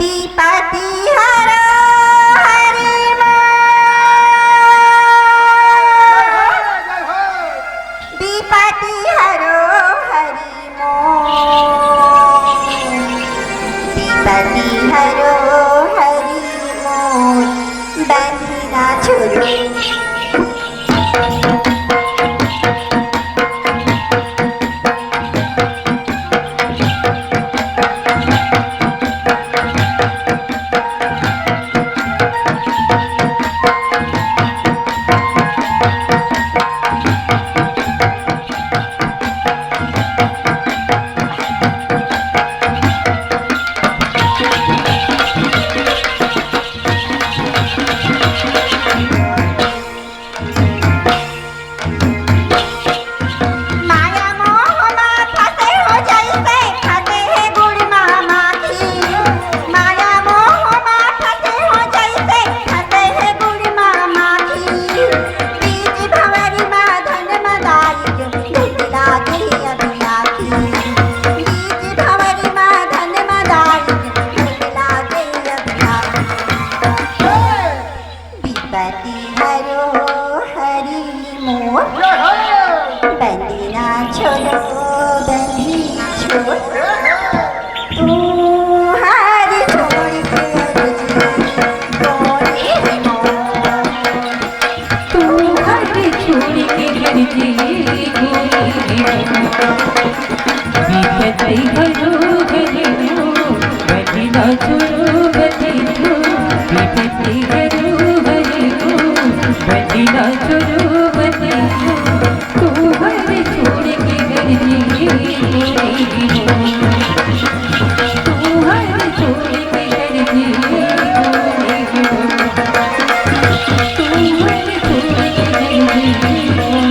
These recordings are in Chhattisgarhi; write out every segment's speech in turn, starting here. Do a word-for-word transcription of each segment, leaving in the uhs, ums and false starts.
विपति हरो हरि मोर, विपति हरो हरि मोर, विपति हरो हरि मोर, बंदी ना छोड़ो। माया मोह मा फंसे हो जइसे फंसे हे गुड़ मा माखी। माया मोह मा फंसे हो जइसे फंसे हे गुड़ मा माखी। बीच भंवरी मा धन मा दाई के भेंट लागे अभी आखी। बीच भंवरी मा धन मा दाई के भेंट लागे अभी आखी। विपति हरो हरि मोर, बंदी ना छोड़ो बंदी छोड़। तुम्हारी छोड़ के अर्जी कोनी मोर। तुम्हारी छोड़ के अर्जी कोनी मोर। विपति हरो हरि मोर, बंदी ना छोड़ो बंदी छोड़। विपति हरो हरि मोर, बंदी ना छोड़ो बंदी छोड़। तुम्हारी छोड़ के अर्जी कोनी मोर। तुम्हारी छोड़ के अर्जी कोनी मोर। तुम्हारी छोड़ के अर्जी कोनी मोर।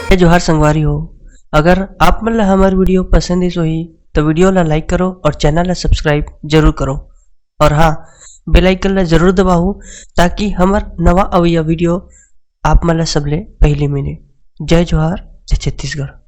जय जोहार संगवारी हो, अगर आप मन ला हमर video पसंद आइस होही, तो video ला like करो और channel ला subscribe जरूर करो। और हाँ, bell icon ला जरूर दबाओ, ताकि हमर नवा अवइया video आप मन ला सबले पहली मिले। जय जोहार, जय छत्तीसगढ़।